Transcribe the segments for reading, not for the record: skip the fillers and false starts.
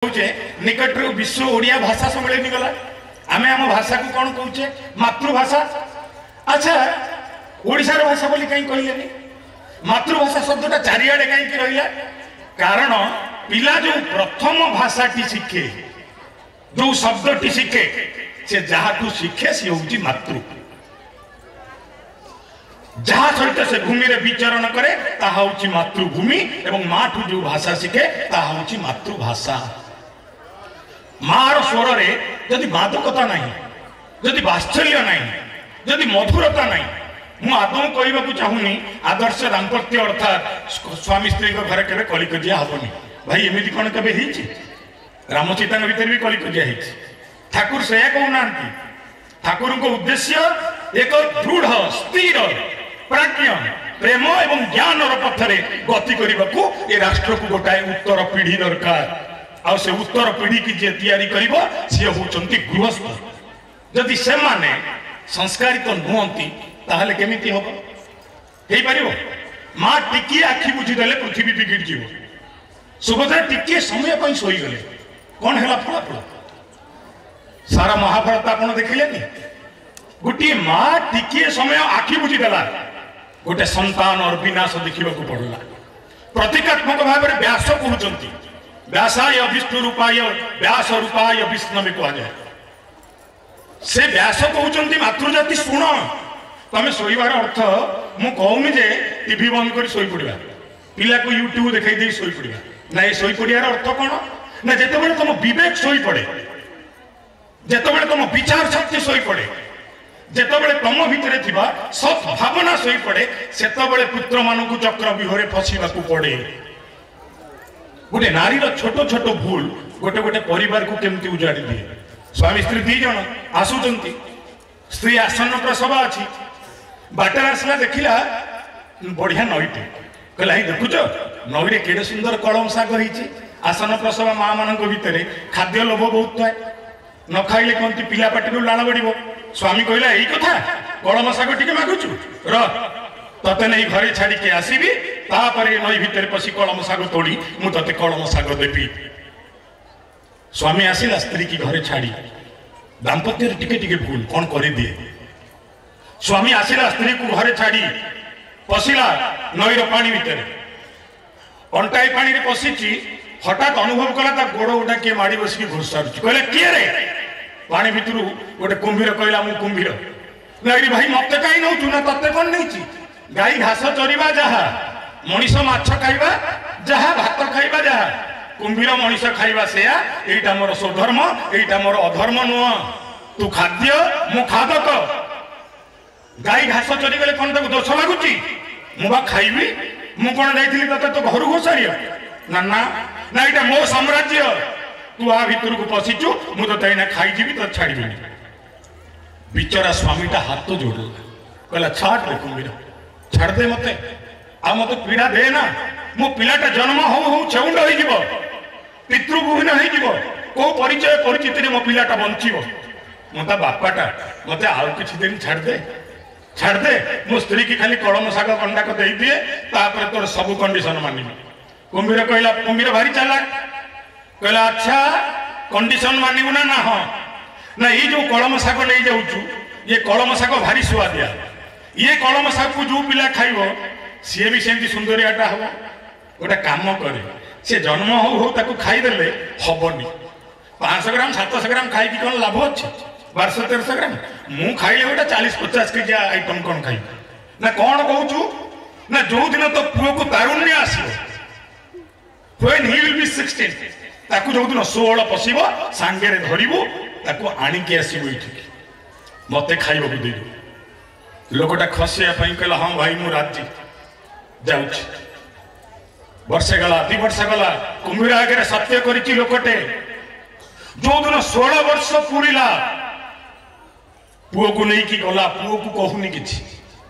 କହୁଛେ, ନିକଟରେ ବିଶ୍ୱ ଓଡ଼ିଆ ଭାଷା ସମ୍ମିଳନୀ ଗଲା। ଆମେ ଆମ ଭାଷାକୁ କ'ଣ କହୁଛେ? ମାତୃଭାଷା। ଆଚ୍ଛା, ଓଡ଼ିଶାର ଭାଷା ବୋଲି କାହିଁ କହିଲେନି? ମାତୃଭାଷା ଶବ୍ଦଟା ଚାରିଆଡ଼େ କାହିଁକି ରହିଲା? କାରଣ ପିଲା ଯୋଉ ପ୍ରଥମ ଭାଷାଟି ଶିଖେ, ଯୋଉ ଶବ୍ଦଟି ଶିଖେ, ସେ ଯାହାଠୁ ଶିଖେ ସିଏ ହଉଛି ମାତୃ। ଯାହା ସହିତ ସେ ଭୂମିରେ ବିଚରଣ କରେ ତାହା ହଉଛି ମାତୃଭୂମି, ଏବଂ ମାଠୁ ଯୋଉ ଭାଷା ଶିଖେ ତାହା ହଉଛି ମାତୃଭାଷା। ମାର ସ୍ୱରରେ ଯଦି ମାଦକତା ନାହିଁ, ଯଦି ବାତ୍ସଲ୍ୟ ନାହିଁ, ଯଦି ମଧୁରତା ନାହିଁ, ମୁଁ ଆଦୌ କହିବାକୁ ଚାହୁଁନି ଆଦର୍ଶ ଦାମ୍ପତ୍ୟ ଅର୍ଥାତ୍ ସ୍ୱାମୀ ସ୍ତ୍ରୀଙ୍କ ଘରେ କେବେ କଳିକଜିଆ ହବନି। ଭାଇ, ଏମିତି କ'ଣ କେବେ ହେଇଛି? ରାମ ସୀତାଙ୍କ ଭିତରେ ବି କଳିକଜିଆ ହେଇଛି। ଠାକୁର ସେୟା କହୁନାହାନ୍ତି। ଠାକୁରଙ୍କ ଉଦ୍ଦେଶ୍ୟ ଏକ ଦୃଢ ସ୍ଥିର ପ୍ରାଜ୍ଞ ପ୍ରେମ ଏବଂ ଜ୍ଞାନର ପଥରେ ଗତି କରିବାକୁ ଏ ରାଷ୍ଟ୍ରକୁ ଗୋଟାଏ ଉତ୍ତର ପିଢି ଦରକାର। ଆଉ ସେ ଉତ୍ତର ପିଢିକି ଯିଏ ତିଆରି କରିବ ସିଏ ହଉଛନ୍ତି ଗୃହସ୍ଥ। ଯଦି ସେମାନେ ସଂସ୍କାରିତ ନୁହନ୍ତି, ତାହେଲେ କେମିତି ହବ? ହେଇପାରିବ? ମା ଟିକିଏ ଆଖି ବୁଝିଦେଲେ ପୃଥିବୀ ବିଗିଡ଼ିଯିବ। ସୁଭଦ୍ରା ଟିକିଏ ସମୟ ପାଇଁ ଶୋଇଗଲେ, କଣ ହେଲା ଫଳାଫଳ? ସାରା ମହାଭାରତ ଆପଣ ଦେଖିଲେନି? ଗୋଟିଏ ମା ଟିକିଏ ସମୟ ଆଖି ବୁଝିଦେଲା, ଗୋଟେ ସନ୍ତାନର ବିନାଶ ଦେଖିବାକୁ ପଡିଲା। ପ୍ରତୀକାତ୍ମକ ଭାବରେ ବ୍ୟାସ କହୁଛନ୍ତି, ବ୍ୟାସାୟ ବିଷ୍ଣୁ ରୂପାୟ, ବ୍ୟାସ ରୂପାୟ ବିଷ୍ଣବେ କୁହାଯାଏ। ସେ ବ୍ୟାସ କହୁଛନ୍ତି, ମାତୃଜାତି ଶୁଣ। ତମେ ଶୋଇବାର ଅର୍ଥ ମୁଁ କହୁନି ଯେ ଟିଭି ବନ୍ଦ କରି ଶୋଇପଡିବା, ପିଲାକୁ ୟୁଟ୍ୟୁବ ଦେଖେଇ ଦେଇ ଶୋଇପଡିବା। ନା, ଏ ଶୋଇପଡିବାର ଅର୍ଥ କଣ ନା, ଯେତେବେଳେ ତମ ବିବେକ ଶୋଇପଡେ, ଯେତେବେଳେ ତମ ବିଚାର ଶକ୍ତି ଶୋଇପଡେ, ଯେତେବେଳେ ତମ ଭିତରେ ଥିବା ସତ୍ ଭାବନା ଶୋଇପଡେ, ସେତେବେଳେ ପୁତ୍ରମାନଙ୍କୁ ଚକ୍ରବ୍ୟୁହରେ ଫସିବାକୁ ପଡେ। ଗୋଟେ ନାରୀର ଛୋଟ ଛୋଟ ଭୁଲ ଗୋଟେ ଗୋଟେ ପରିବାରକୁ କେମିତି ଉଜାଡ଼ି ଦିଏ। ସ୍ୱାମୀ ସ୍ତ୍ରୀ ଦି ଜଣ ଆସୁଛନ୍ତି, ସ୍ତ୍ରୀ ଆସନ୍ନ ପ୍ରସବ ଅଛି। ବାଟରେ ଆସିଲା, ଦେଖିଲା ବଢିଆ ନଈଟେ। କହିଲା, ଏଇ ଦେଖୁଛ ନଈରେ କେଡ଼େ ସୁନ୍ଦର କଳମ ଶାଗ ହେଇଛି। ଆସନ୍ନ ପ୍ରସବ ମା ମାନଙ୍କ ଭିତରେ ଖାଦ୍ୟ ଲୋଭ ବହୁତ ଥାଏ, ନ ଖାଇଲେ କହନ୍ତି ପିଲା ପାଟିରୁ ଲାଳ ବଢିବ। ସ୍ୱାମୀ କହିଲା, ଏଇ କଥା, କଳମ ଶାଗ ଟିକେ ମାଗୁଛୁ, ର ତତେ ନେଇ ଘରେ ଛାଡିକି ଆସିବି, ତାପରେ ନଈ ଭିତରେ ପଶି କଳମ ଶାଗ ତୋଳି ମୁଁ ତତେ କଳମ ଶାଗ ଦେବି। ସ୍ୱାମୀ ଆସିଲା ସ୍ତ୍ରୀ କି ଘରେ ଛାଡି। ଦାମ୍ପତ୍ୟରେ ଟିକେ ଟିକେ ଭୁଲ କଣ କରିଦିଏ। ସ୍ୱାମୀ ଆସିଲା ସ୍ତ୍ରୀକୁ ଘରେ ଛାଡି, ପଶିଲା ନଈର ପାଣି ଭିତରେ। ଅଣ୍ଟାଏ ପାଣିରେ ପଶିଛି, ହଠାତ୍ ଅନୁଭବ କଲା ତା ଗୋଡ ଗୋଟା କିଏ ମାଡି ବସିକି ଘୋଷାରୁଛି। କହିଲେ, କିଏ ରେ? ପାଣି ଭିତରୁ ଗୋଟେ କୁମ୍ଭୀର କହିଲା, ମୁଁ କୁମ୍ଭୀର। ନା ଭାଇ, ମତେ କାହିଁ ନଉଛୁ? ନା, ତତେ କଣ ନେଇଛି? ଗାଈ ଘାସ ଚରିବା ଯାହା, ମଣିଷ ମାଛ ଖାଇବା ଯାହା, ଭାତ ଖାଇବା ଯାହା, କୁମ୍ଭୀର ମଣିଷ ଖାଇବା ସେୟା। ଏଇଟା ମୋର ସ୍ୱଧର୍ମ, ଏଇଟା ମୋର ଅଧର୍ମ ନୁହଁ। ତୁ ଖାଦ୍ୟ, ମୁଁ ଖାଦକ। ଗାଈ ଘାସ ଚରିଗଲେ କଣ ତାକୁ ଦୋଷ ଲାଗୁଛି? ମୁଁ ବା ଖାଇବି। ମୁଁ କଣ ଯାଇଥିଲି ତତେ ତୋ ଘରୁ ଘୋଷାରିବା? ନା ନା ନା, ଏଇଟା ମୋ ସାମ୍ରାଜ୍ୟ। ତୁ ଆ ଭିତରକୁ ପଶିଛୁ, ମୁଁ ତତେ ଏଇନା ଖାଇଯିବି, ତତେ ଛାଡିବିନି। ବିଚରା ସ୍ୱାମୀଟା ହାତ ଯୋଡ଼ିଲା, କହିଲା, ଛାଡ଼ ରେ କୁମ୍ଭୀର, ଛାଡ଼ିଦେ ମତେ, ଆଉ ମତେ ପୀଡ଼ା ଦେ ନା। ମୋ ପିଲାଟା ଜନ୍ମ ହଉ ହଉ ଛେଉଣ୍ଡ ହେଇଯିବ, ପିତୃଭୂମିନ ହେଇଯିବ। କୋଉ ପରିଚୟ ପରିଚିତିରେ ମୋ ପିଲାଟା ବଞ୍ଚିବ? ମୁଁ ତା ବାପାଟା, ମତେ ଆଉ କିଛି ଦିନ ଛାଡ଼ିଦେ, ଛାଡ଼ିଦେ। ମୋ ସ୍ତ୍ରୀ କି ଖାଲି କଳମ ଶାଗ ଗଣ୍ଡାକ ଦେଇଦିଏ, ତାପରେ ତୋର ସବୁ କଣ୍ଡିସନ ମାନିବି। କୁମ୍ଭୀର କହିଲା, କୁମ୍ଭୀର ଭାରି ଚାଲାକ, କହିଲା, ଆଚ୍ଛା କଣ୍ଡିସନ ମାନିବୁ ନା? ନା, ହଁ। ନା, ଏଇ ଯୋଉ କଳମ ଶାଗ ନେଇଯାଉଛୁ, ଇଏ କଳମ ଶାଗ ଭାରି ସୁଆଦିଆ। ଇଏ କଳମ ଶାଗକୁ ଯୋଉ ପିଲା ଖାଇବ ସିଏ ବି ସେମିତି ସୁନ୍ଦରିଆଟା ହବ। ଗୋଟେ କାମ କରେ, ସେ ଜନ୍ମ ହଉ ହଉ ତାକୁ ଖାଇଦେଲେ ହବନି। 500 ଗ୍ରାମ 700 ଗ୍ରାମ ଖାଇକି କଣ ଲାଭ ଅଛି? 1200 1300 ଗ୍ରାମ ମୁଁ ଖାଇଲେ ଗୋଟେ 40 50 କେଜି ଆଇଟମ କଣ ଖାଇବି? ନା, କଣ କହୁଛୁ? ନା, ଯୋଉଦିନ ତୋ ପୁଅକୁ ତାରୁଣ୍ୟ ଆସିବ, when he will be 16, ତାକୁ ଯୋଉଦିନ 16 ପଶିବ, ସାଙ୍ଗରେ ଧରିବୁ, ତାକୁ ଆଣିକି ଆସିବୁ ଏଇଠିକି, ମତେ ଖାଇବାକୁ ଦେଇଦେବୁ। ଲୋକଟା ଖସିବା ପାଇଁ କହିଲା, ହଁ ଭାଇ, ମୁଁ ରାଜି, ଯାଉଛି। ବର୍ଷେ ଗଲା, 2 ବର୍ଷ ଗଲା, କୁମ୍ଭୀର ଆଗରେ ସତ୍ୟ କରିଛି ଲୋକଟେ। ଯୋଉଦିନ 16 ବର୍ଷ ପୁରିଲା, ପୁଅକୁ ନେଇକି ଗଲା। ପୁଅକୁ କହୁନି କିଛି।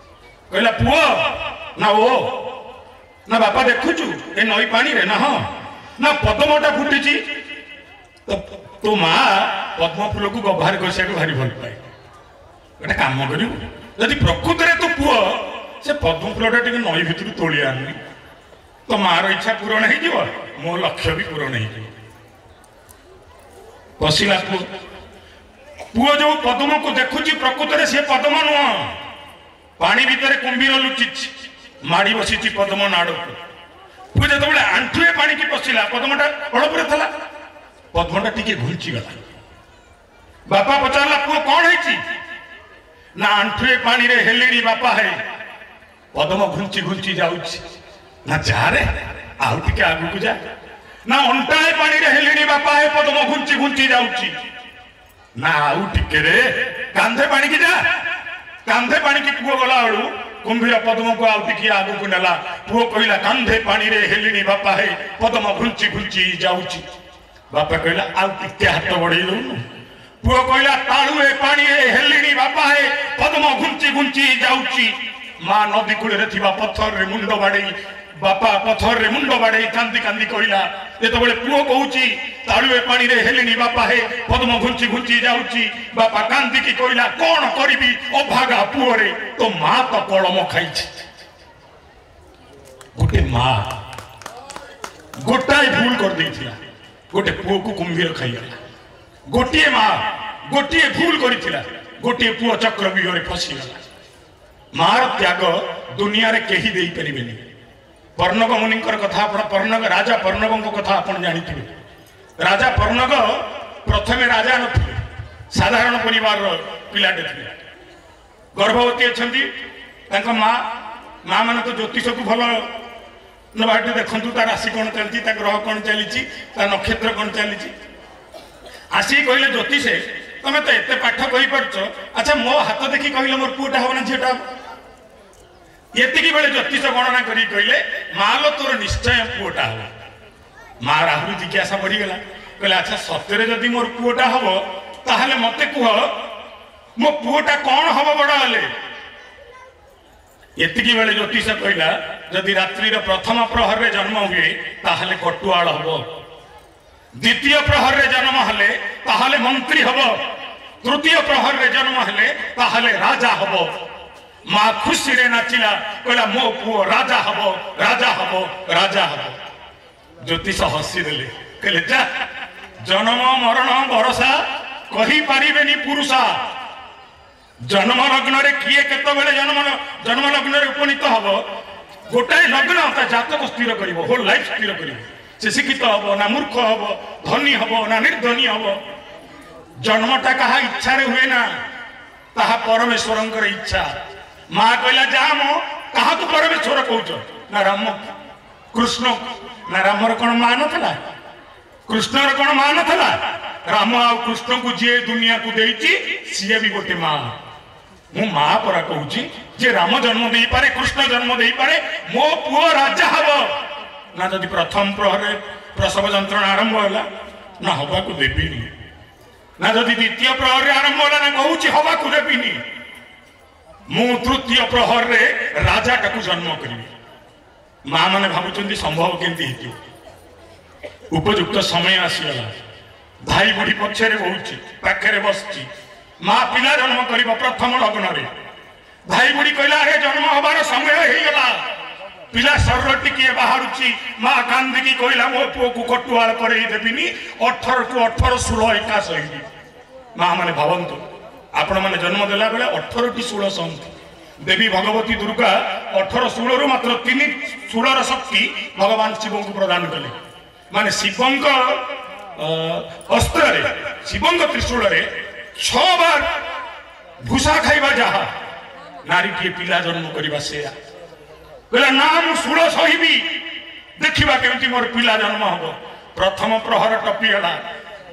କହିଲା, ପୁଅ। ନା, ଓ। ନା, ବାପା, ଦେଖୁଛୁ ଏ ନଈ ପାଣିରେ? ନା, ହଁ। ନା, ପଦ୍ମଟା ଫୁଟିଛି ତ, ତୋ ମା ପଦ୍ମ ଫୁଲକୁ ଗଭାରେ ଘଷିବାକୁ ଭାରି ଭଲ ପାଏ। ଗୋଟେ କାମ କରିବୁ, ଯଦି ପ୍ରକୃତରେ ତୋ ପୁଅ, ସେ ପଦ୍ମ ଫୁଲଟା ଟିକେ ନଈ ଭିତରୁ ତୋଳି ଆଣନି, ତୋ ମାର ଇଚ୍ଛା ପୂରଣ ହେଇଯିବ, ମୋ ଲକ୍ଷ୍ୟ ବି ପୂରଣ ହେଇଯିବ। ପଶିଲା ପୁଅ। ପୁଅ ଯୋଉ ପଦ୍ମକୁ ଦେଖୁଛି ପ୍ରକୃତରେ ସେ ପଦ୍ମ ନୁହଁ, ପାଣି ଭିତରେ କୁମ୍ଭୀର ଲୁଚିଛି, ମାଡ଼ି ବସିଛି ପଦ୍ମ ନାଡ଼କୁ। ପୁଅ ଯେତେବେଳେ ଆଣ୍ଠୁଏ ପାଣିକି ପଶିଲା, ପଦ୍ମଟା ଅଳପରେ ଥିଲା, ପଦ୍ମଟା ଟିକେ ଘୁଞ୍ଚିଗଲା। ବାପା ପଚାରିଲା, ପୁଅ କଣ ହେଇଛି? ନା ଆଣ୍ଠୁଏ ପାଣିରେ ହେଲିଣି ବାପା ହେ, ପଦ୍ମ ଘୁଞ୍ଚି ଘୁଞ୍ଚି ଯାଉଛି। ନା ଯାରେ ଆଉ ଟିକେ ଆଗକୁ ଯା। ନା ଅଣ୍ଟାଏ ପାଣିରେ ହେଲିଣି ବାପା ହେ, ପଦ୍ମ ଘୁଞ୍ଚି ଘୁଞ୍ଚି ଯାଉଛି। ନା ଆଉ ଟିକେ ରେ, କାନ୍ଧେ ପାଣିକି ଯା। କାନ୍ଧେ ପାଣିକି ପୁଅ ଗଲା ବେଳୁ କୁମ୍ଭୀର ପଦ୍ମକୁ ଆଉ ଟିକେ ଆଗକୁ ନେଲା। ପୁଅ କହିଲା, କାନ୍ଧେ ପାଣିରେ ହେଲିଣି ବାପା ହେ, ପଦ୍ମ ଘୁଞ୍ଚି ଘୁଞ୍ଚି ଯାଉଛି। ବାପା କହିଲା, ଆଉ ଟିକେ ହାତ ବଢେଇ ଦଉନୁ। ପୁଅ କହିଲା, ତାଳୁଏ ପାଣିରେ ହେଲିଣି ବାପା ହେ, ପଦ୍ମ ଘୁଞ୍ଚି ଘୁଞ୍ଚି ଯାଉଛି। ମା ନଦୀ କୂଳରେ ଥିବା ପଥରରେ ମୁଣ୍ଡ ବାଡେଇ, ବାପା ପଥରରେ ମୁଣ୍ଡ ବାଡେଇ କାନ୍ଦି କାନ୍ଦି କହିଲା, ଯେତେବେଳେ ପୁଅ କହୁଛି ତାଳୁଏ ପାଣିରେ ହେଲିଣି ବାପା ହେ, ପଦ୍ମ ଘୁଞ୍ଚି ଘୁଞ୍ଚି ଯାଉଛି, ବାପା କାନ୍ଦିକି କହିଲା, କଣ କରିବି ଅଭାଗା ପୁଅରେ, ତୋ ମା ତ କଳମ ଖାଇଛି। ଗୋଟେ ମା ଗୋଟାଏ ଭୁଲ କରିଦେଇଥିଲା, ଗୋଟେ ପୁଅକୁ କୁମ୍ଭୀର ଖାଇଗଲା। ଗୋଟିଏ ମା ଗୋଟିଏ ଭୁଲ କରିଥିଲା, ଗୋଟିଏ ପୁଅ ଚକ୍ରବ୍ୟୁହରେ ଫସିଗଲା। ମାର ତ୍ୟାଗ ଦୁନିଆରେ କେହି ଦେଇପାରିବେନି। ପର୍ଣ୍ଣକ ମୁନିଙ୍କର କଥା ଆପଣ, ପର୍ଣ୍ଣକ ରାଜା ପର୍ଣ୍ଣକଙ୍କ କଥା ଆପଣ ଜାଣିଥିବେ। ରାଜା ପର୍ଣ୍ଣକ ପ୍ରଥମେ ରାଜା ନଥିଲେ, ସାଧାରଣ ପରିବାରର ପିଲାଟେ ଥିଲେ। ଗର୍ଭବତୀ ଅଛନ୍ତି ତାଙ୍କ ମା। ମା ମାନେ ତ ଜ୍ୟୋତିଷକୁ ଭଲ ନେବାଟି ଦେଖନ୍ତୁ, ତା ରାଶି କଣ ଚାଲିଛି, ତା ଗ୍ରହ କଣ ଚାଲିଛି, ତା ନକ୍ଷତ୍ର କଣ ଚାଲିଛି। ଆସିକି କହିଲେ, ଜ୍ୟୋତିଷେ ତମେ ତ ଏତେ ପାଠ କହିପାରୁଛ, ଆଚ୍ଛା ମୋ ହାତ ଦେଖି କହିଲେ ମୋର ପୁଅଟା ହବ ନା ଝିଅଟା ହବ? ଏତିକି ବେଳେ ଜ୍ୟୋତିଷ ଗଣନା କରିକି କହିଲେ, ମାଲୋ ତୋର ନିଶ୍ଚୟ ପୁଅଟା ହବ। ମାର ଆହୁରି ଜିଜ୍ଞାସା ବଢିଗଲା। କହିଲେ, ଆଚ୍ଛା ସତରେ ଯଦି ମୋର ପୁଅଟା ହବ ତାହେଲେ ମତେ କୁହ ମୋ ପୁଅଟା କଣ ହବ ବଡ ହେଲେ? ଏତିକି ବେଳେ ଜ୍ୟୋତିଷ କହିଲା, ଯଦି ରାତ୍ରିର ପ୍ରଥମ ପ୍ରହରରେ ଜନ୍ମ ହୁଏ ତାହେଲେ କଟୁଆଳ ହବ, ଦ୍ୱିତୀୟ ପ୍ରହରରେ ଜନ୍ମ ହେଲେ ତାହେଲେ ମନ୍ତ୍ରୀ ହବ, ତୃତୀୟ ପ୍ରହରରେ ଜନ୍ମ ହେଲେ ତାହେଲେ ରାଜା ହବ। ମା ଖୁସିରେ ନାଚିଲା, କହିଲା ମୋ ପୁଅ ରାଜା ହବ, ରାଜା ହବ, ରାଜା ହବ। ଜ୍ୟୋତିଷ ହସିଦେଲେ, କହିଲେ ଯା, ଜନ୍ମ ମରଣ ଭରସା କହିପାରିବେନି ପୁରୁଷା। ଜନ୍ମ ଲଗ୍ନରେ କିଏ କେତେବେଳେ ଜନ୍ମ ଲଗ୍ନରେ ଉପନୀତ ହବ, ଗୋଟାଏ ଲଗ୍ନ ତା ଜାତକ ସ୍ଥିର କରିବ, ହୋଲ ଲାଇଫ ସ୍ଥିର କରିବ। ସେ ଶିକ୍ଷିତ ହବ ନା ମୂର୍ଖ ହବ, ଧନୀ ହବ ନା ନିର୍ଧନୀ ହବ। ଜନ୍ମଟା କାହା ଇଚ୍ଛାରେ ହୁଏ ନା, ତାହା ପରମେଶ୍ୱରଙ୍କର ଇଚ୍ଛା। ମା କହିଲା, ଯା ମ, କାହାକୁ ପରମେଶ୍ୱର କହୁଛ? ନା ରାମ କୃଷ୍ଣ। ନା ରାମର କଣ ମା ନଥିଲା? କୃଷ୍ଣର କଣ ମା ନଥିଲା? ରାମ ଆଉ କୃଷ୍ଣକୁ ଯିଏ ଦୁନିଆକୁ ଦେଇଛି ସିଏ ବି ଗୋଟେ ମା। ମୁଁ ମା ପରା କହୁଛି, ଯେ ରାମ ଜନ୍ମ ଦେଇପାରେ, କୃଷ୍ଣ ଜନ୍ମ ଦେଇପାରେ, ମୋ ପୁଅ ରାଜା ହବ। ନା ଯଦି ପ୍ରଥମ ପ୍ରହରରେ ପ୍ରସବ ଯନ୍ତ୍ରଣା ଆରମ୍ଭ ହେଲା, ନା ହବାକୁ ଦେବିନି। ନା ଯଦି ଦ୍ୱିତୀୟ ପ୍ରହରରେ ଆରମ୍ଭ ହେଲା, ନା କହୁଛି ହବାକୁ ଦେବିନି। ମୁଁ ତୃତୀୟ ପ୍ରହରରେ ରାଜାଟାକୁ ଜନ୍ମ କରିବି। ମା ମାନେ ଭାବୁଛନ୍ତି ସମ୍ଭବ କେମିତି ହେଇଥିବ। ଉପଯୁକ୍ତ ସମୟ ଆସିଗଲା। ଭାଇ ବୁଢୀ ପଛରେ ବହୁଛି, ପାଖରେ ବସିଛି। ମା ପିଲା ଜନ୍ମ କରିବ ପ୍ରଥମ ଲଗ୍ନରେ। ଭାଇ ବୁଢୀ କହିଲା, ଆରେ ଜନ୍ମ ହବାର ସମୟ ହେଇଗଲା, ପିଲା ଶରୀର ଟିକିଏ ବାହାରୁଛି। ମା କାନ୍ଦିକି କହିଲା, ମୋ ପୁଅକୁ କଟୁଆଳ କରେଇ ଦେବିନି, 18କୁ 18 ଷୋଳ ଏକା ସହିବି। ମା ମାନେ ଭାବନ୍ତୁ, ଆପଣମାନେ ଜନ୍ମ ଦେଲା ବେଳେ 18ଟି ଷୋଳ ସହନ୍ତି। ଦେବୀ ଭଗବତୀ ଦୁର୍ଗା 18 ଷୋଳରୁ ମାତ୍ର 3 ଷୋଳର ଶକ୍ତି ଭଗବାନ ଶିବଙ୍କୁ ପ୍ରଦାନ କଲେ। ମାନେ ଶିବଙ୍କ ଅସ୍ତ୍ରରେ, ଶିବଙ୍କ ତ୍ରିଶୂଳରେ 6 ବାର ଭୂଷା ଖାଇବା ଯାହା, ନାରୀଟିଏ ପିଲା ଜନ୍ମ କରିବା ସେୟା। କହିଲା, ନା ମୁଁ ଷୋଳ ସହିବି, ଦେଖିବା କେମିତି ମୋର ପିଲା ଜନ୍ମ ହବ। ପ୍ରଥମ ପ୍ରହର ଟପିଗଲା।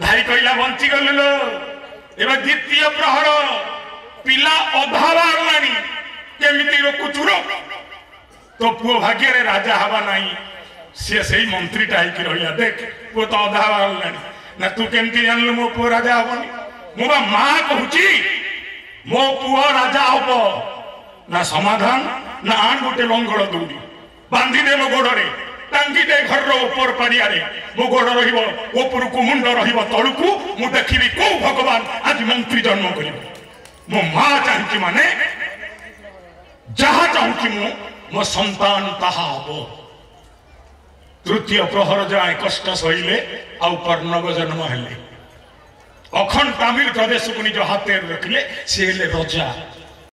ଭାଇ କହିଲା, ବଞ୍ଚିଗଲୁ ଲୋ। ଏବେ ଦ୍ୱିତୀୟ ପ୍ରହର, ପିଲା ଅଧା ବାହାରିଲାଣି, କେମିତି ରୋକୁଛୁ? ରୋକ, ତୋ ପୁଅ ଭାଗ୍ୟରେ ରାଜା ହବା ନାହିଁ, ସିଏ ସେଇ ମନ୍ତ୍ରୀଟା ହେଇକି ରହିଲା। ଦେଖ ପୁଅ ତ ଅଧା ବାହାରିଲାଣି। ନା ତୁ କେମିତି ଜାଣିଲୁ ମୋ ପୁଅ ରାଜା ହବନି? ମୁଁ ବା ମା କହୁଛି ମୋ ପୁଅ ରାଜା ହବ। ନା ସମାଧାନ, ନା ଆଣ ଗୋଟେ ଲଙ୍ଗଳ ଦଉଡ଼ି, ବାନ୍ଧିଦେ ମୋ ଗୋଡରେ, ଟାଙ୍ଗିଦେ ଘରର ଉପର ପାରିଆରେ, ମୋ ଗୋଡ ରହିବ ଉପରକୁ, ମୁଣ୍ଡ ରହିବ ତଳକୁ, ମୁଁ ଦେଖିବି କୋଉ ଭଗବାନ ଆଜି ମନ୍ତ୍ରୀ ଜନ୍ମ କରିବ। ମୋ ମା ଚାହୁଁଛି, ମାନେ ଯାହା ଚାହୁଁଛି ମୁଁ, ମୋ ସନ୍ତାନ ତାହା ହବ। ତୃତୀୟ ପ୍ରହର ଯାଏ କଷ୍ଟ ସହିଲେ ଆଉ ପର୍ଣ୍ଣଗ ଜନ୍ମ ହେଲେ। ଅଖଣ୍ଡ ତାମିଲ ପ୍ରଦେଶକୁ ନିଜ ହାତରେ ରଖିଲେ, ସେ ହେଲେ ରଜା।